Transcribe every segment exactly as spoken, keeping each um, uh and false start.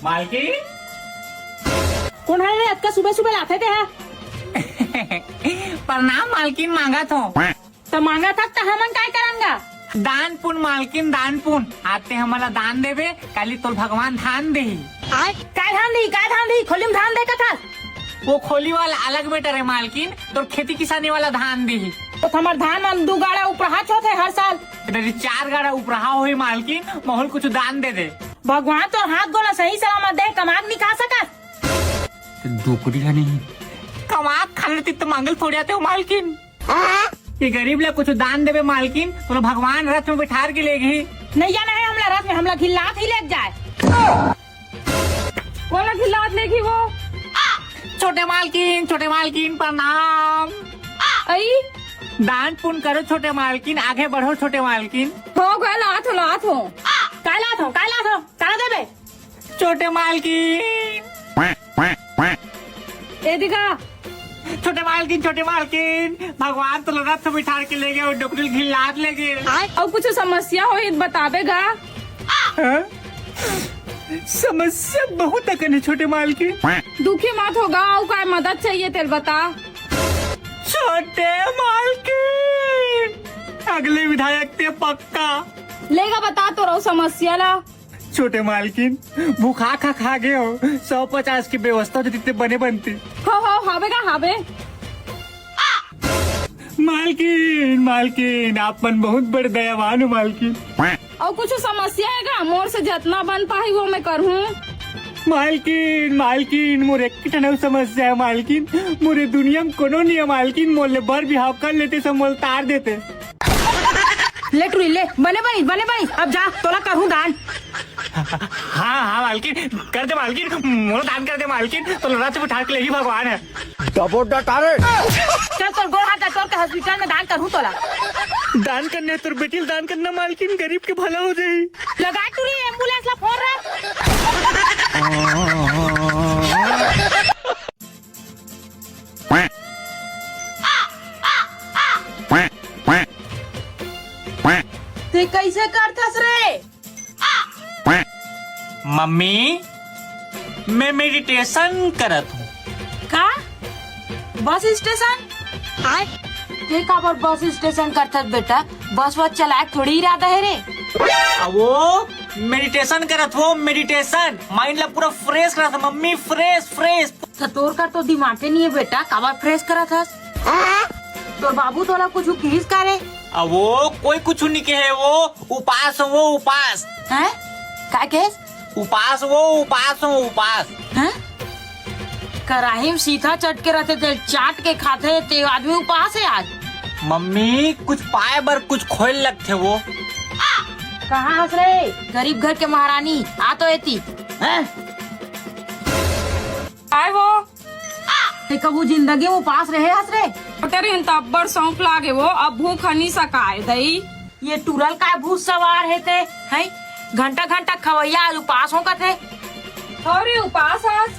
मालकिन। कोन हरे रे, अतका सुबह सुबह लाथे ते हा? प्रणाम मालकिन, मांगत हो। त मांगत हस त हमन काय करंगा? दान पुन मालकिन, दान पुन। आज ते हमन ला दान देबे, काली तोल भगवान धान देही। काय धान देही, काय धान देही? खोली में धान दे कथस। वो खोली वाला अलग matter हे मालकिन, तोर खेती किसानी वाला धान देही। त हमर धान मन दू गाड़ा उपराहा होथे हर साल। अरे चार गाड़ा उपराहा होही मालकिन, महूं ल कुछ दान दे दे। भगवान तोर हाथ गोला सही सलामत दे, कमा के नी खा सकस। डोकरी ह नहीं। कमा के खा लेती त मांगे ल थोड़ी आते हो मालकिन। ये गरीब ला कुछ दान देबे मालकिन, तोला भगवान रथ में बैठार के लेगही। नइया नहीं, हमला रथ में, हमला घिल्लात ही लेके जाए। कोला घिल्लात लेगही वो? छोटे मालकिन, छोटे मालकिन, प्रणाम। अई? दान पुन करो छोटे मालकिन, आगे बढ़ो छोटे मालकिन। हो गए, लात हो, लात हो। काय लात हो, काय लात हो, काय देबे? छोटे मालकिन। ए दिखा। छोटे मालकिन, छोटे मालकिन, भगवान तोला रथ में बिठार के लेगे अउ डोकरी ल घिल्लात लेगे। अउ कुछ समस्या होही त बताबे गा। हाँ? समस्या बहुत अकन हे छोटे मालकिन। दुखी मत हो गा, अउ काय मदद चाहिए तेल बता। छोटे मालकिन, अगले विधायक ते पक्का। लेगा बता तोर समस्या ला। छोटे मालकिन, भूखा खा खा गे हो, सौ पचास की व्यवस्था होती ते बने बनती। हो, हो, हावे गा, हावे। मालकिन, मालकिन, आप मन बहुत बड़े दयावान हो मालकिन। अउ कुछ समस्या हे गा? मोर से जतना बन पाही वो मैं करहूँ। मालकिन, मालकिन, मोर एक ठन अउ समस्या हे मालकिन, मोरे दुनिया में कोनो नहीं हे मालकिन, मोर ले बर बिहाव कर लेते, सब मोल तार देते। ले टुरी, ले, बने बनी, बने बनी, अब जा, तोला करहूँ दान। हाँ, हाँ, मालकिन, कर दे, मालकिन, मोला दान कर दे, मालकिन, तोला रथ में बिठार के लेगही भगवान ह। डबो डटारे। चल, तोर गोड़ हाथ ला तोड़ के hospital में दान करहूँ तोला। दान करने, तोर बेटी ल दान करना, मालकिन, गरीब के भला हो जाही। लगा टुरी, ambulance ला phone रे। ते कैसे करथस रे? मम्मी, मैं meditation करत हूँ। का? Bus station? आय? ते काबर बस स्टेशन करथस बेटा? बस वस चलाए के थोड़ी इरादा हे रे। आ वो meditation करत हो, meditation। Mind ला पूरा fresh करत हो मम्मी, fresh, fresh। त तोर कर तो दिमागे नहीं हे बेटा, काबर fresh करत हस? तोर बाबू तोला कुछ किहिस का रे? आ वो कोई कुछ नहीं कहे, वो उपास हो, वो उपास। हैं? का कहेस? उपास वो, उपास हो, उपास। हैं? कराही में सीथा चट के रथे, तेल चाट के खाथे, ते आदमी उपास हे आज। मम्मी, कुछ पाए बर कुछ खोए ल लगथे वो। कहाँ हस रे, गरीब घर के महारानी? आ तो एती। हैं? आय वो। ते कभू जिंदगी में उपास रहे हस रे? छोटे रहिन त अब्बड़ शौक लागे वो, अब भूख ह नी सकाय दई। ये टुरा ल काय भूत सवार हे ते, हैं? घंटा घंटा खवैया, आज उपास हो कथे। अरे उपास आज।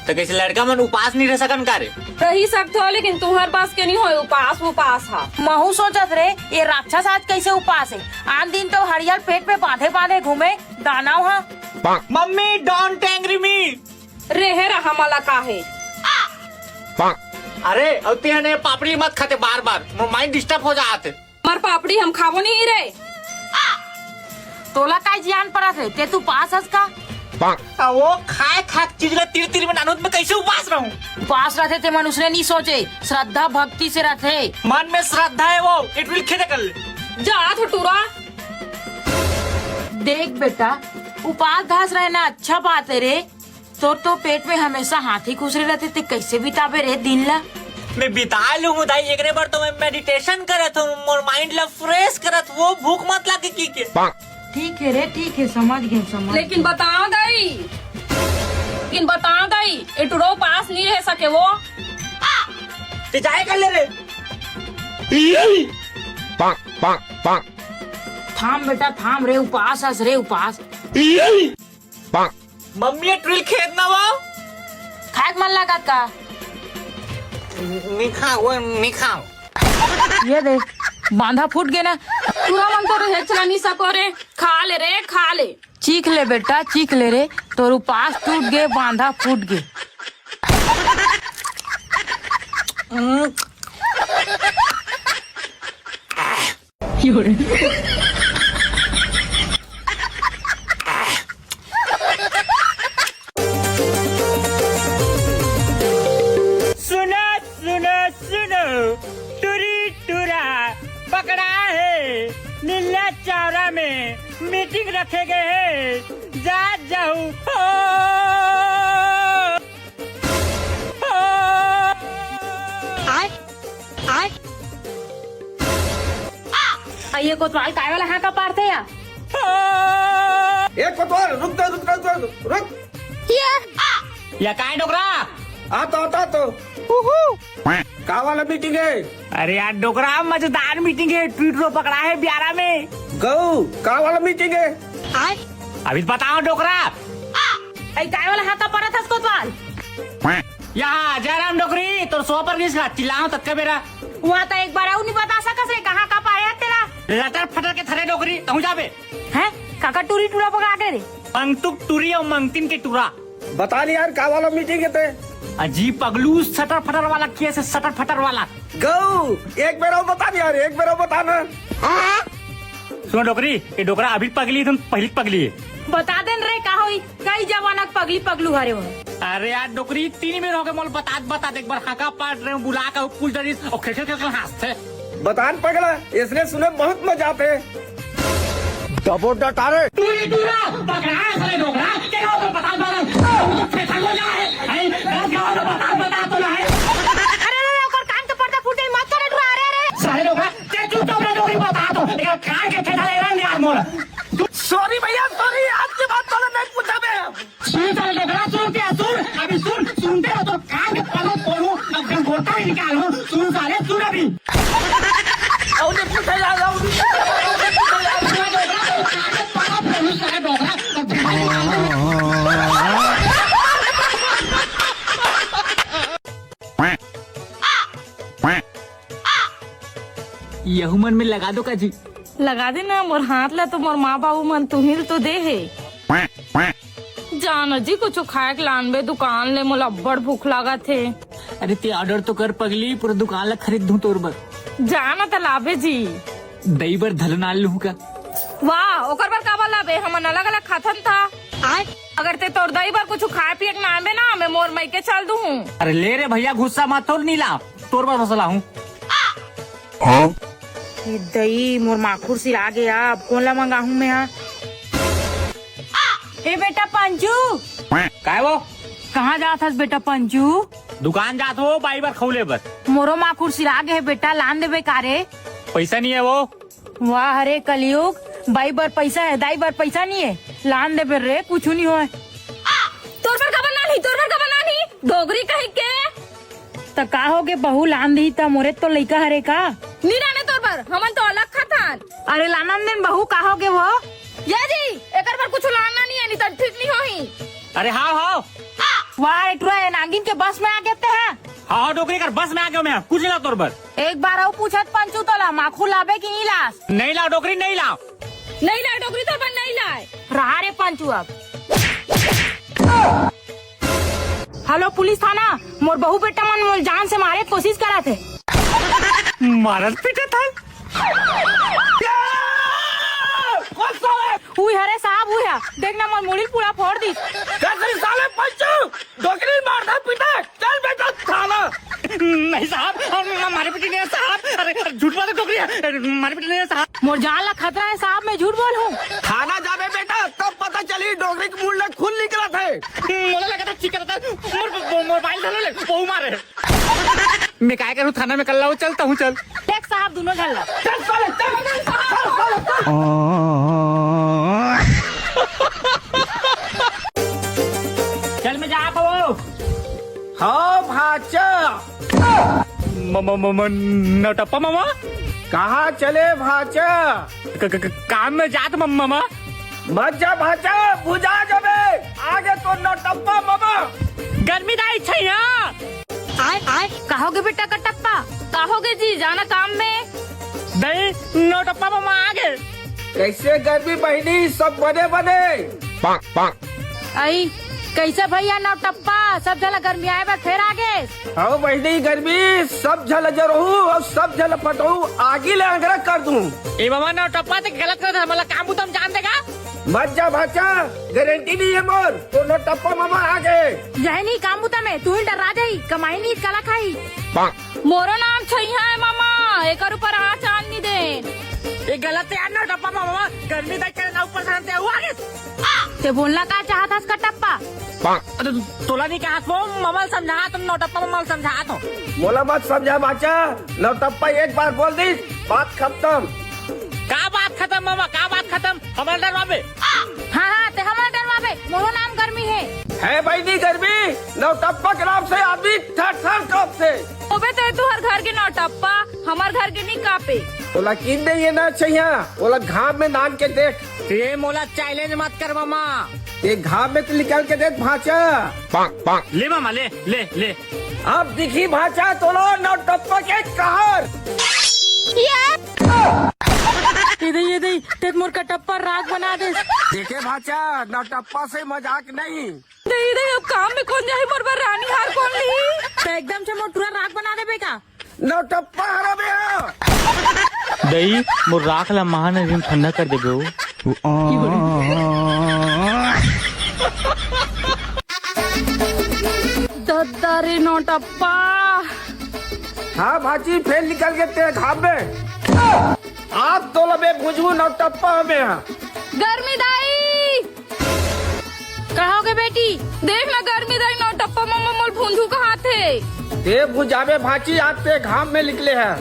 त कैसे लड़का मन उपास नहीं रह सकन का रे? रही सकथो, लेकिन तुहर बस के नहीं होय उपास, उपास हा। महू सोचत रे, ये राक्षस आज कैसे उपास हे? आन दिन तो हरियल पेट में बांधे बांधे घूमे, दानव हा। Mummy, don't angry me। रे हे रहा मला का हे? अरे, अउ ते ने पापड़ी मत खाते बार बार, मोर mind disturb हो जात हे। हमर पापड़ी हम खाबो नहीं रे। तोला काय जियान परत हे, ते तू उपास हस का? आ वो खाए खाए चीज ला तिर तिर में नानूत में कैसे उपास रहूं? उपास रथे ते मन उसने नहीं सोचे, श्रद्धा भक्ति से रथे। मन में श्रद्धा हे वो, इट विल खेदे कर ले। जा तो टुरा। देख बेटा, उपास धास रहना अच्छा बात हे रे, तोर तो पेट में हमेशा हाथी खुसरे रथे, ते कैसे बिताबे रे दिन ला? मैं बिता लूं दाई, एकरे बर तो मैं meditation करत हूं, मोर mind ला fresh करत, वो भूख मत लागे की के। ठीक हे रे, ठीक हे, समझ गेंव, समझ लेकिन गेंव। बताओ दाई, लेकिन बताओ दाई, ए टुरा उपास नहीं रह सके वो। ते जाए कर ले रे। थाम बेटा, थाम रे, उपास हस रे, उपास। मम्मी, ये टुरी ल खेद ना वो। खाए के मन लागत का? नहीं खाओ, नहीं खाओ। ये दे, बांधा फूट गे ना। टुरा मन तो रहे चला नहीं सको रे। खा ले रे, खा ले। चीख ले बेटा, चीख ले रे, तोर उपास टूट गे, बांधा फूट गे। सुनो, सुनो, सुनो, टुरी टुरा पकड़ा है, नीला चौरा में मीटिंग रखे गए हैं, जा जाऊ। हो, हो। आय, आय। आ, ये कोतवाल काय वाला हाका पारथे या? ए कोतवाल, रुक तो, रुक, रुक, रुक, रुक। या काय डोकरा? आ तो, आ तो, आ तो। उहू। का वाला मीटिंग है? अरे यार डोकरा, मजेदार मीटिंग है, टुरी टुरा पकड़ा है ब्यारा में। गऊ, का वाला मीटिंग है? अभी तो बताओ डोकरा। अई काय वाला हाका पारत हस कोतवाल? यहाँ जयराम डोकरी, तोर सोपा गिस का चिल्लाओ ततका बेरा। वहाँ तो एक बार अउ नहीं बता सकस रे, कहाँ का पाया तेला? लटर फटर के थरे डोकरी, तहूँ जाबे। हैं? काकर टुरी टुरा पकड़ा के रे? पंगतुक टुरी अउ मंगतिन के टुरा। बता नहीं यार, का वाला मीटिंग है ते? अजी पगलू, सटर फटर वाला किया से, सटर फटर वाला। गऊ, एक बेर अउ बता नहीं यार, एक बेर अउ बता ना। सुनो डोकरी, ये डोकरा अभी पगली है, तुम पहली पगली है। बता देन रे, का होई? कई जमाना के पगली पगलू हरे वो। अरे यार डोकरी, तीन बेर हो गए मोला बतात बतात, एक बार हाका पाट रहे हूँ, बुला का पुल डरिस और खेल खेल खेल खेल हंसते। बतान पगला, इसने सुने बहुत मजा आते। डबो डटारे। टुरी टुरा पकड़ा है साले डोकरा, के गाँव में बतात बतात, फेंसा हो जा है, हैं? दस गाँव में बतात बतात तो ना है। अरे, अरे, अरे, ओकर कान के पर्दा फूटे, मत करे डोकरा, अरे, अरे। साले डोकरा, ते चुप तो अपना डोकरी बता तो, एक कान के फेंसा ले रंग यार मोर। सॉरी भैया, सॉरी, आज के बाद तोला नहीं पूछा बे। सुन साले डोकरा, सुन के सुन, अभी सुन, सुनते रहो तो कान के पल्ले फोड़ू, अब गंगोटा ही निकालू, सुन साले, सुन अभी। और नहीं पूछा यार, और नहीं पूछा यार। सुन डोकरा, तो कान के पल्ले फोड़ू साले डोकरा, अब गंगोटा ही निकालू। यहू मन में लगा दो का जी। लगा दे ना, मोर हाथ ला तो मोर माँ बाबू मन तुहिल तो दे हे। जा ना जी, कुछू खाए के लानबे दुकान ले, मोला अब्बड़ भूख लागत हे। अरे ते ऑर्डर तो कर पगली, पूरा दुकान ला खरीद दूं तोर बर। जा ना त लाबे जी। दई बर धलन आलू का। वाह, ओकर बर काबर लाबे? हमन अलग-अलग खाथन था। आय। अगर ते तोर दई बर कुछू खाए पिए के लानबे ना, मैं मोर मइके चल दूहूं। अरे ले रे भैया, गुस्सा मत, तोर नी ला, तोर बर मसला हूँ। हाँ? ए दई, मोर माखुर सिरा गे, अब कोन ला मंगाहूं मैं हा? ए बेटा पंचू। काय वो? कहाँ जात हस बेटा पंचू? दुकान जात हो, बाई बर खौले बर। मोरो माखुर सिरा गे हे बेटा, लान देबे का रे? पैसा नहीं है वो। वाह रे कलयुग, बाई बर पैसा है, दाई बर पैसा नहीं है, लान देबे रे, कुछू नहीं होय। तोर बर काबर लानही, तोर बर काबर लानही, डोकरी कहीं के। त का होगे बहू, लान दी त मोरे तो लइका हरे का? नी लाने तोर बर, हमन तो अलग खाथन। अरे लानन देन बहू, का होगे वो? ये जी, एकर बर कुछू लानना नहीं है, नहीं तो ठीक नहीं होही। अरे हाव, हाव। वाह रे टुरा, ये नागिन के बस में आ गए ते हैं। हाँ, हाँ, डोकरी कर बस में आ गया मैं, कुछ नहीं ला तोर बर। एक बार अउ पूछत पंचू तोला, माखुर लाबे कि नहीं लास? नहीं ला डोकरी, नहीं ला। नहीं ला डोकरी, तोर बर नहीं लाए। रहा रे पंचू अब। हेलो पुलिस थाना, मोर बहू बेटा मन मोर जान से मारे के कोशिश करत हे। मारत पीटत हे। उई हरे साहब, उई हा। देख ना, मोर मुड़ी ल पूरा फोड़ दिस। कैसे साले पंचू, डोकरी मारता पीटा, चल बेटा थाना। नहीं साहब, हम मारे पीटे नहीं है साहब। अरे, अरे, झूठ बात है, डोकरी है। अरे, मारे पीटे नहीं है साहब। मोर जान ला खतरा है साहब, मैं झूठ बोलहूँ। थाना जाबे बेटा, तब पता चली डोकरी के मुंह ले खून निकलत हे। मोला लगा था ठीक रहता, मोर, मोर, मोबाइल धर ले, वो मारे। मैं काय करूँ, थाना में कल्ला हो, चलता हूँ, चल। देख साहब, दोनों झन ला। चल साले, चल, चल, चल, चल। चल, मैं जात हूँ। हाँ, भाचा। म-, म-, म-, म-, नौटप्पा मामा? कहाँ चले, भाचा? क-, क-, क-, काम में जात म-, मामा। मत जा भाचा, बुझा जाबे, आगे तो नौटप्पा मामा। गर्मी दाई छैया। आय, आय, का होगे बेटा कटप्पा? का होगे जी, जाना काम में? दाई, नौटप्पा मामा आगे। कइसे गर्मी बहिनी, सब बने बने? अई, कइसे भइया नौटप्पा, सब झन ला गर्मियाए बर फेर आ गेस? हव बहिनी, गर्मी सब झन ला जरहूं अउ सब झन ला फटहूं, आगी ले अंगरा कर दूं। ए मामा नौटप्पा, ते गलत करत हस, हमला काम बुता म जान दे गा। मत जा भांचा, गारंटी नइ हे मोर, तोर नौटप्पा मामा आ गे। जाही नहीं काम बुता में, तू ही डर्रा जाही, कमाही नहीं, कला खाही। मोरो नाम छइहां हे मामा, एकर ऊपर आंच आन नइ दे। ए गलत हे यार, नौटप्पा मामा, गर्मी देख के ना ऊपर से ते हुआ के। ते बोलना का चाहत हस कटप्पा? अरे तोला नइ कहत हों, मामा ल समझात हों, नौटप्पा मामा ल समझात हों। मोला मत समझा भांचा, नौटप्पा एक बार बोल दिस, बात खतम। का बात खतम मामा, का बात खतम? हमला डरवाबे? हां, हां, ते हमला डरवाबे, मोरो नाम गर्मी हे। हे बहिनी गर्मी, नौटप्पा के नाम से आदमी थर थर कांपथे। ओबे ते तुंहर घर के नौटप्पा, हमर घर के नइ कांपे। ओला कीन दे ये ना छइहां, ओला घाम में नान के देख। ते मोला challenge मत कर मामा। ये घाम में तो निकल के देख भांचा। ले मामा, ले, ले, ले। अब दिखही भांचा तोला नौटप्पा के कहर। ये दे, ये दे, ते मोर कटप्पा राख बना देस। देखे भांचा, नौटप्पा से मजाक नहीं। दे, दे, अब काम में कोन जाही, मोर बर रानी हार कोन लिही? ते एकदम से मोर टूरा राख बना देबे का? नौटप्पा हरबे हा। दई, मोर राख ला महान अग्नि ठंडा कर देबे हो। दद्दा रे नौटप्पा। हां भांची, फेर निकल के ते घाम में। आज तोला मैं भुंजहूं नौटप्पा में हा। गर्मी दाई। का होगे बेटी? देख ना गर्मी दाई नौटप्पा मामा मोला भुंजहूं कहत हे। ते भुंजाबे भांची, आज ते घाम में निकले हे।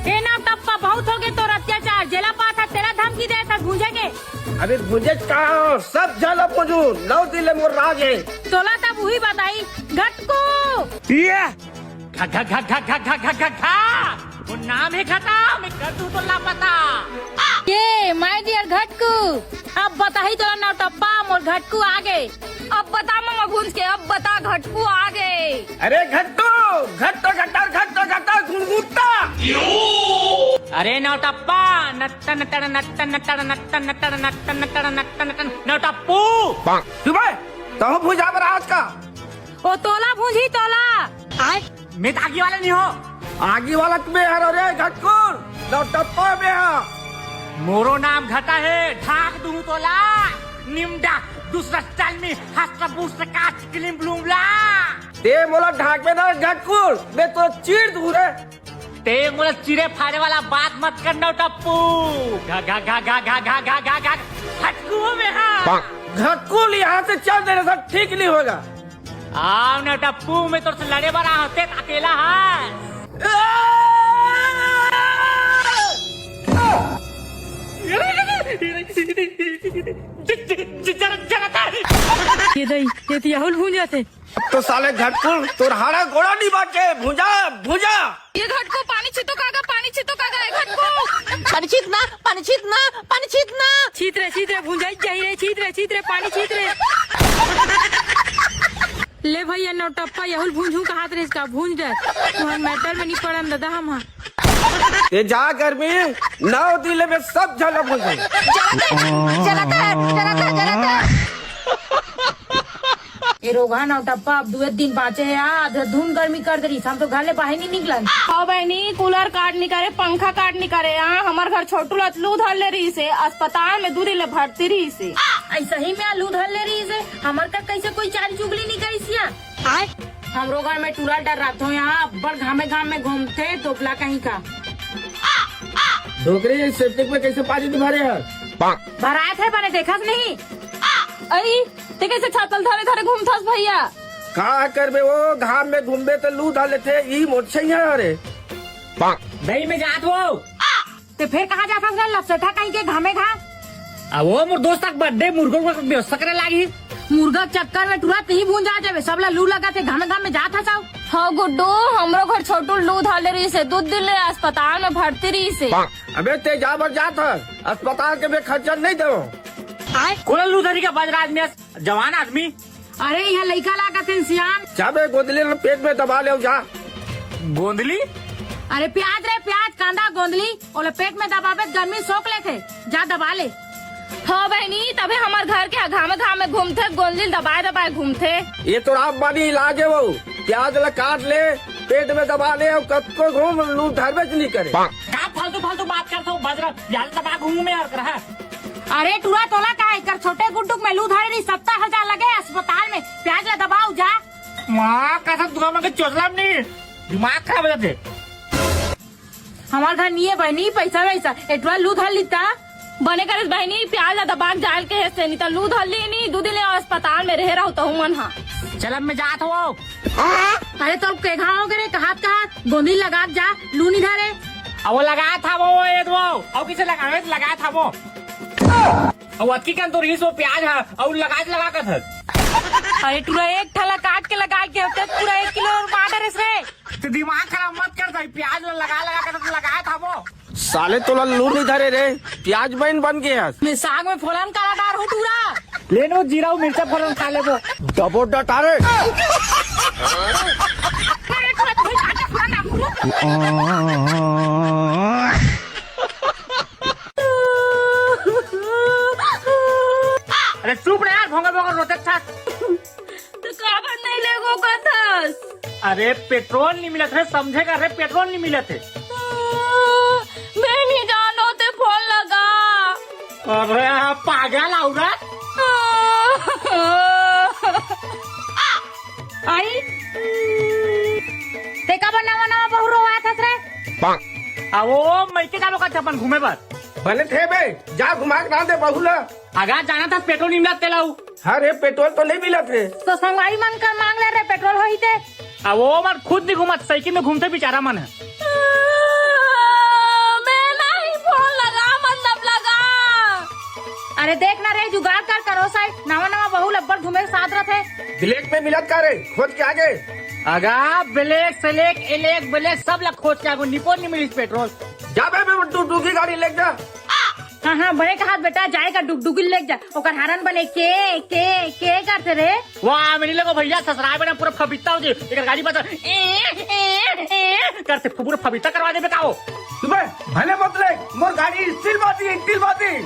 ए नौटप्पा, बहुत होगे तोर अत्याचार, जेला पाथस तेला धमकी देथस भुंजे के। अबे भुंजे का, सब झन ला भुंजहूं, नौ दिन ले मोर राज हे। तोला तब उही बताही, घटकू। ये घा, घा, घा, घा, घा, घा, घा, घा, घा। वो नाम हे घटा, मैं कर दूं तो लापता। ये, my dear घटकू, अब बताही तोला नौटप्पा, मोर घटकू आ गे। अब बता मामा भुंज के, अब बता घटकू आ गे। अरे घटकू, घट्ट घटर, घट्ट घटर, गुनगुट्टा। अरे नौटप्पा, nut नटड़, nut नटड़, nut नटड़, nut नटड़, nut नटड़, नौटप्पू। सुबह, तहूं भुंजा बर आज का? ओ तोला भुंजी तोला। आय। मैं तो आगी वाला नहीं हो। आगी वाला तुम्हें हर रे घटकुल, नौटप्पा में हा। मोरो नाम घटा हे, ढाक दूं तोला। निम्डा, दूसरा style में, हस्ता बूस का चिकलिम ब्लूम ला। ते मोला ढाक में ना घटकुल, मैं तो चीर दूं रे। ते मोला चिरे फाड़े वाला बात मत कर नौटप्पू। घा, घा, घा, घा, घा, घा, घा, घा, घटकू में हा। घटकुल यहाँ से चल देने से ठीक नहीं होगा। आव नौटप्पू, मैं तोर से लड़े बर आहों, ते अकेला हा। ज-, ज-, ज-, जरा, जरा था। ये दई, ये तो याहुल भूंज जाते। अब तो साले घटकुल, तोर हाड़ा गोड़ा नहीं बाचे, भूंजा, भूंजा। ये घटकू, पानी छितो कागा, पानी छितो कागा, ये घटकू। पानी छित ना, पानी छित ना, पानी छित ना। छित रे, छित रे, भुंजाई जाही रे, छित रे, छित रे, पानी छित रे। ले भैया, नौटप्पा यहुल भुंजहूं कहात रहिस का, भुंज दे। तुहर matter में नहीं पड़न दादा हम हा। ये जा गर्मी, नौ दिन ले मैं सब झन ला भुंजहूं। जलत है, जलत है, जलत है, जलत है। ए रोगहा नौटप्पा, अब दुए दिन बाचे हे, आ, अंधाधुंध गर्मी कर दे रहिस, हम तो घर ले बाहिर नहीं निकलन। हाँ बहिनी, cooler काट निकारे, पंखा काट निकारे, आ, हमर घर छोटू ला लू धर ले रहिस हे, अस्पताल में दू दिन ले भर्ती रहिस हे। अइसही में आ लू धर ले रहिस हे, हमर का कइसे कोई चारी चुगली नहीं करिस या? हमरो घर में टूरा डर्राथों यहाँ, अब्बड़ घामे घाम में घूमथे, दोपला कहीं का। डोकरी, septic में कइसे पानी नहीं भरे हे? भराए थे बने देखस नहीं। अई, ते कइसे छातल धरे धरे घूमथस भैया? का करबे वो, घाम में घूमबे त लू धर लेथे, ई मोर छैया हरे। दई में जात वो। ते फेर कहाँ जाथस रे लपसेठा कहीं के घामे घाम? आ वो मोर दोस्त का birthday, मुर्गा के व्यवस्था करे लागी। मुर्गा के चक्कर में टूरा तहीं भूंजा जाबे, सबला लू लगथे, घामे घाम में जाथस। हाँ गुड्डू, हमरो घर छोटू लू धर ले रहिस हे, दू दिन ले अस्पताल में भर्ती रहिस हे। अबे ते जा बर जाथस, अस्पताल के मैं खर्चा नहीं देवं। कोन लू धरही का बजरा आदमी अस, जवान आदमी। अरे, इहाँ लइका लागत हे सियान। जा बे, गोंदली ल पेट में दबा ले, जा। गोंदली? अरे प्याज रे प्याज, कांदा, गोंदली, ओला पेट में दबाबे त गर्मी सोख लेथे, जा दबा ले। हो बहिनी, तभे हमर घर के घामे घामे घूमथे, गोंदली दबाए दबाए घूमथे। ये तो रामबानी इलाज हे वो, प्याज ला काट ले, पेट में दबा ले, अउ कतको घूम, लू धरबे च नहीं करे। का फालतू फालतू बात करथो बजरा, प्याज दबा घूम में और कर, हाँ। अरे टूरा, तोला का, एकर छोटे गुड्डू के में लू धरे रही, सत्तर हजार लगे अस्पताल में, प्याज ला दबाओ जा। माँ कसम, तुमन के चोचला में नहीं, दिमाग खराब हो जाथे। हमार घर नहीं हे बहिनी, पैसा वैसा, एटवा लू धर लीता। बने करिस बहिनी, प्याज ला दबान जाल के हेसे, नहीं तो लू धर ली नहीं, दू दिन ले अस्पताल में रहे रहो तहू मन हा। चल अब मैं जात हो। अरे तो के घाव हो गे रे, कहात कहात गोंदी लगा जा, लू नहीं धरे। अब वो लगा था वो, ये वो, अब किसे लगा, लगा था वो। अब अतकी कन तो रहीस वो प्याज हा, अउ लगा लगा कर था। अरे टूरा एक ठला काट के लगा के होते, पूरा एक किलो और मार डरेस रे। तो दिमाग खराब मत कर, भाई, प्याज ला लगा लगा के तो लगाए था वो। साले तोला लू नहीं धरे रे, प्याज बहन बन गया। मैं साग में फोरन काला डार हूँ टूरा। ले नो जीरा अउ मिर्चा फोरन खा ले वो। डबो डटारे। अरे चुप ना यार, भोंगा भोंगा रोते था। तो काबर नहीं लेगो कथस? अरे पेट्रोल नहीं मिलत रे, समझे का रे, पेट्रोल नहीं मिलत है। मैं नहीं जानो, ते फोन लगा। अरे पागल औरत। आई, ते काबर नवा नवा बहू रोवात हस रे? आ वो मइके जानो का अपन घूमे बर। भले थे बे, जा घुमा के ना दे बहू ला। अगा जाना था पेट्रोल नहीं मिलत तेला। हाँ रे, पेट्रोल तो नहीं मिलत रे। तो संगवारी मन कर मांग ले रे, पेट्रोल होही ते। आ वो मन खुद नहीं घूमत, साइकिल में घूमते बेचारा मन है। मैं नहीं फोन लगा, मतलब लगा। अरे देख ना रे, जुगाड़ कर करो साई, नवा नवा बहू लब्बर घूमे के साथ रथे। ब्लैक में मिलत का रे, खोज के आगे। अगा ब्लैक, स्लैक, इलेक, ब्लैक सब ला खोज के आगो, निपोर नहीं मिलिस पेट्रोल। जा बे, बे, डुगडुगी गाड़ी ले जा। हाँ, हाँ, बड़े कहात बेटा, जाए का डुगडुगी ले जा, ओकर हरन बने के, के, के करते रे। वाह, मेरी लगो भैया, ससुराल बना पूरा फबित्ता हो जी, एकर गाड़ी बजा, ए, ए, ए, करते पूरा फबित्ता करवा देबे का हो। सुबह भले मत ले, मोर गाड़ी स्टील बाती, स्टील बाती।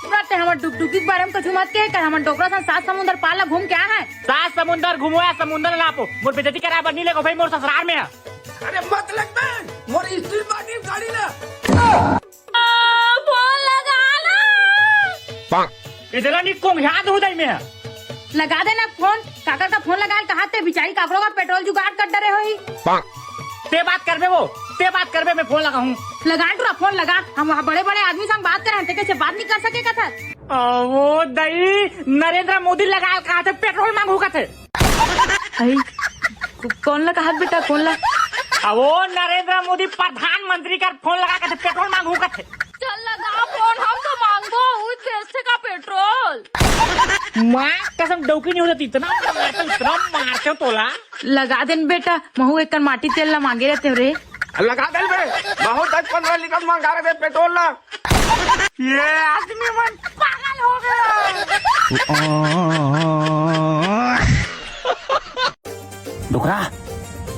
पूरा ते हमर डुगडुगी के बारे में कुछ मत के, कर हमर डोकरा सन सात समुंदर पार ला घूम के आए हैं। सात समुंदर घूमो या समुंदर नापो, मोर बेइज्जती कराए बर नहीं लेगो भाई, मोर ससुराल में है। अरे मत लग बे, मोर स्टील बाती गाड़ी ला। आ, फोन लगा ना। इधर नहीं कोंघियात हूँ दई में। लगा दे ना फोन, काकर का फोन लगा कहा ते बिचारी काकरो का पेट्रोल जुगाड़ कर डरे होही। ते बात करबे वो, ते बात करबे, मैं फोन लगा हूँ। लगा टूरा फोन लगा, हम वहाँ बड़े बड़े आदमी संग बात करे हैं, ते कैसे बात नहीं कर सके का था? आ, वो दई नरेंद्र मोदी लगा कहा थे पेट्रोल मांगू का थे। अरे, को-, कौन ला कहत बेटा, कौन ला? आ, वो नरेंद्र मोदी प्रधानमंत्री कर फोन लगा के पेट्रोल मांगू कथे। चल लगा फोन, हम तो मांगबो उस देश से का पेट्रोल। माँ कसम डौकी नहीं हो जाती, इतना मारते, इतना मारते हो तोला। लगा देन बेटा, महू एक कन माटी तेल ला मांगे रहते हो रे। लगा दे बे, बहुत दस पन्द्रह लीटर मंगा रहे पेट्रोल ला। ये आदमी मन पागल हो गया। डोकरा,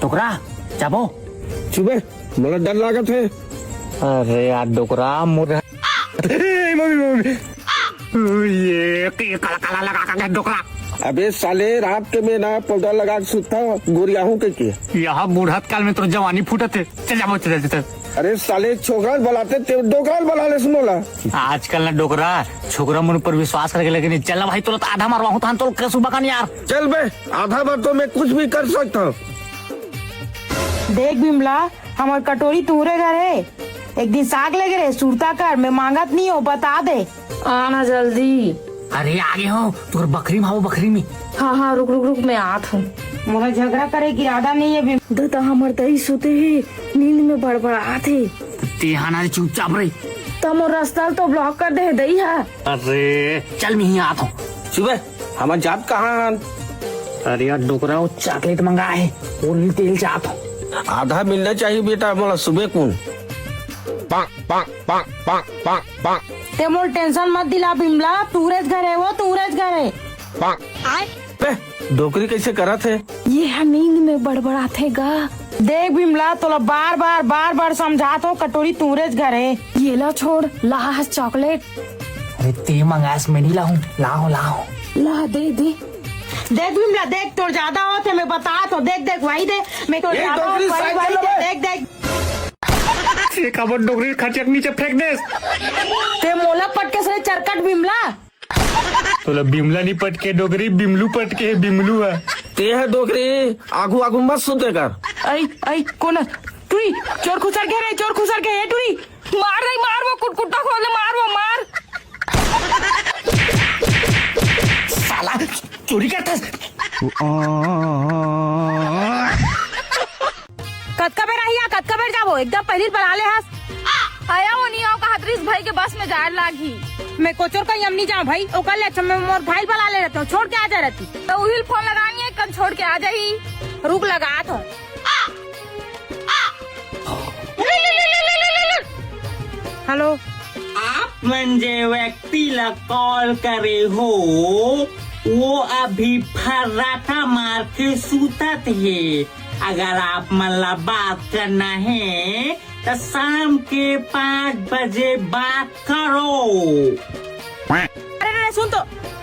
डोकरा, जाबो। चुबे, मोला डर लागत हे। अरे यार डोकरा, मोर ए, मम्मी, मम्मी। ये, ये काला, काला लगा का डोकरा। अबे साले, रात के में ना पाउडर लगा के सुतता, गोरियाहू के के। यहाँ बूढ़त काल में तोर जवानी फूटत हे। चल जाबो, चल, चल, चल। अरे साले, छोकरा ल बलाते, ते डोकरा ल बला ले, सुनो ला। आजकल ना डोकरा, छोकरा मन ऊपर विश्वास करके लगे नहीं। चल ना भाई, तोला तो आधा मारवा हूँ, तहन तोला कसू बकन यार। चल बे, आधा बार तो मैं कुछ भी कर सकता हूँ। देख बिमला, हमर कटोरी तुहरे घर हे। एक दिन साग लेगे रहे, सुरता कर, मैं मांगत नहीं हो, बता दे। आना जल्दी। अरे आगे हो, तोर बखरी में, वो बखरी में। हाँ, हाँ, रुक, रुक, रुक, मैं आत हूँ। मोला झगड़ा करे के इरादा नहीं है बिम- दादा, हमर दई सुते हे, नींद में बड़बड़ात हे। तेहा ना रे, चुपचाप रही। त मोर रास्ता ल तो ब्लॉक कर दे हे दई हा। अरे, चल मैं ही आत हूँ। सुबह हमर जात कहाँ हन? अरे यार, डोकरा वो चॉकलेट मंगा हे, वो नहीं तेल चाहत हूँ। आधा मिलना चाहिए बेटा, मोला सुबह कुन। पाक, पाक, पाक, पाक, पाक, पाक। ते मोर टेंशन मत दिला बिमला, तूरेज घर हे वो, तूरेज घर हे। पाक। ए, डोकरी कइसे करत हे? ये ह नींद में बड़बड़ाथे गा। देख बिमला, तोला बार बार बार बार समझात हो, कटोरी तुंहरेच घर हे। ये ला छोड़, ला ह chocolate। अरे ते मंगास, मैं नहीं लाहूं, लाओ लाओ। ला दे दे। देख बिमला, देख तोर जादा होत हे, मैं बतात हो। देख देख वही दे, मैं तोर ए, जादा डोकरी होत, वही साइकिल वही दे, ला। देख देख। ये काबर डोकरी खटिया के नीचे फेंक देस? ते मोला पटके सरे चरकट बिमला। तोला बिमला नी पटके डोकरी, बिमलू पटके हे, बिमलू ह। ते ह डोकरी, आगू आगू मत सुते कर। अई अई कोन? टुरी, चोर खुसर के रे, चोर खुसर के, ए टुरी। मार दे, मार वो कुटकुटा खोल दे, मार वो, मार। साला चोरी करता। कतका बेर आही, कतका बेर जाबो? एकदम पहिली बला ले हस। आया वो नहीं आओ, कहत रहिस भाई के बस में जाए लागही। मैं कोचर कहीं हम नहीं जाऊं भाई, ओकर ले अच्छा मैं मोर भाई बला ले रहता हूँ, छोड़ के आ जा रहती। तो उहिल फोन लगानी है, कल छोड़ के आ जाही। रुक लगात हूँ। हेलो। आप मन जे व्यक्ति ला कॉल करे हो, वो अभी फर्राटा मार के सूतत हे। अगर आप मन ला बात करना है, तो शाम के पाँच बजे बात करो। अरे, अरे, सुन तो,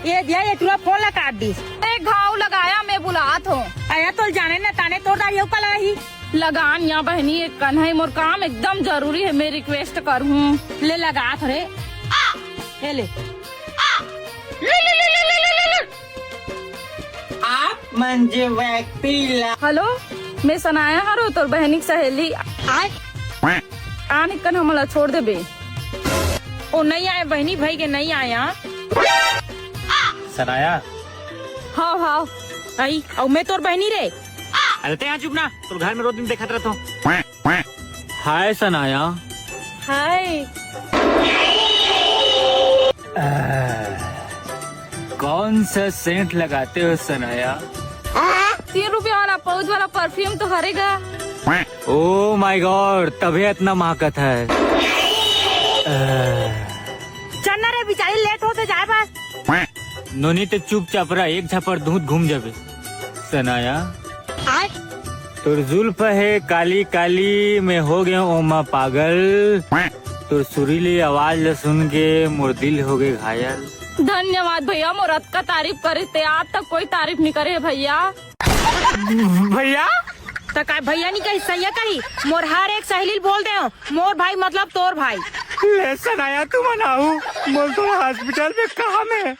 ये दिया, ये टुरा फोन ला काट दिस। ए, घाव लगाया, मैं बुलात हूँ। अरे, तो जाने न ताने तोर दाई का लगाही। लगान या बहनी, एक कन है, मोर काम एकदम जरूरी है, मैं रिक्वेस्ट कर हूँ। ले लगात रे। ये ले। आप मन जे व्यक्ति ला हेलो, मैं सनाया हरो, तोर बहनी के सहेली। आय। आन कन हमला छोड़ देबे। ओ नहीं आए बहनी, भाई के नहीं आया। सनाया। हाव हाव। आई, अउ मैं तोर बहनी रे। अरे ते यहाँ चुप ना, तोर घर में रोज दिन देखत रहता हूँ। हाय सनाया। हाय। आह, कौन सा सेंट लगाते हो सनाया? तीन रुपया वाला पाउच वाला परफ्यूम तो हरे गा। Oh my God, तभे इतना महकत है। आह। चल ना रे बिचारी, लेट होते जाए बस। नोनी ते चुपचाप रह, एक झापड़ दूध घूम जाबे। सनाया। आय। तोर जुल्फ हे काली काली, मैं हो गया ओमा पागल। तोर सुरीली आवाज ल सुन के मोर दिल हो गए घायल। धन्यवाद भैया, मोर अतका तारीफ करे ते आज तक कोई तारीफ नहीं करे हे भैया। भैया? त का भैया नहीं कही, सैया कही? मोर हर एक सहेली ल बोल दे हो, मोर भाई मतलब तोर भाई। ले सनाया, तू मनाऊ, मोर तो हॉस्पिटल में काम है।